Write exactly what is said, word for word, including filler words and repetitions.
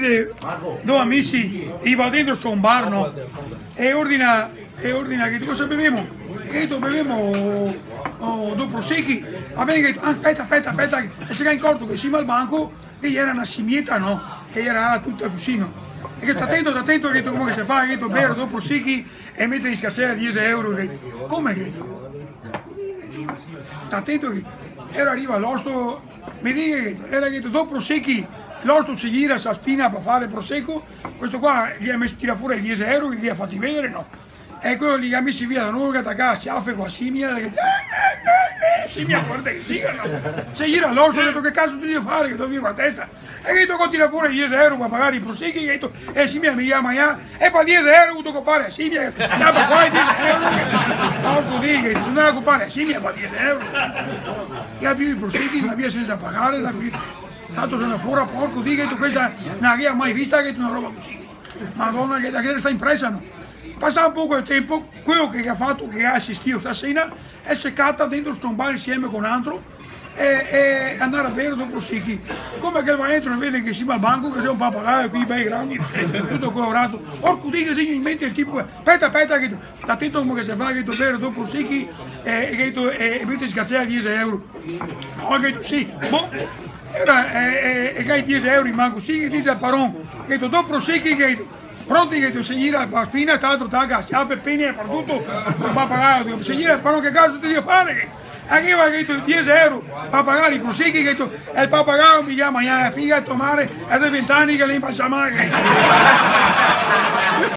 Eh, do amici, i va dentro sto un bar, no? E ordina, e ordina, gheto: "Cosa bevemo?" E gheto: "Bevemo, oh, do prosechi." "Va ben," gheto. "Ah, speta, speta, speta." E se ga incorto che in sima al banco che gera na simieta, no? Che gera tuta cusì, no? E gheto: "Sta tento, sta tento," gheto, "come che se fa," gheto, "bever do prosechi e meter in scarsea diese euro?" Gheto: "Come?" Gheto: "Sta tento che ora riva l'osto, me diga," gheto, "ora," gheto, "do prosechi, l'osto se gira su a spina par fare proseco, questo qua che ga meso, tira fora i diese euro che i ga fati vedere, no? E queo lì, che ga meso via da novo, che taca a siafe co a simia, che, eh, eh, eh, eh, simia, varda che sì, no? Se gira l'osto, gheto, che caso te devo fare, che te viro a testa?" E gheto: "Go tirà fora diese euro par pagare i prosechi," gheto, "e simia me ga magnà, e par diese euro go dovuto copare a simia, e par diese euro, porco Dio, gheto, no go copare a simia par diese euro." E ga visto i prosechi, i ga via sensa pagare, la fi-, salto se ne fora, porco Dio, gheto, questa no la gavea mai vista, gheto, na roba cusì. Madona, che, che sta impresa, no? Pasa un poco de tempo, queo che ga fato, che ga asistìo sta sena, e se cata dentro sto bar insieme co un altro, e, e andar a bever do prosechi. Come che va dentro, vede che in sima al banco che xe un papagaio, quei bei grandi, tuto colorato. "Porco Dio, che xe in mente el tipo, speta, speta, che sta tento come che se fa, che te bever do prosechi, e, e che te, e, e meter in scarsea diese euro." "No," gheto, "sì, bon." E ora, eh, eh, e che i diese euro in banco, "Sì," ghe dixe al paron, gheto, "do prosechi," gheto. "Pronti?" Gheto, se gira a spina, st'altro taca a siafe, pene dapartuto, el papagaio, gheto, se gira el paron: "Che caso te devo fare?" "Arriva," gheto, "diese euro par pagare i prosechi," gheto, "e el papagaio me ga magnà a figa e to mare, e xe vent'ani che l'è inbalsamà," gheto.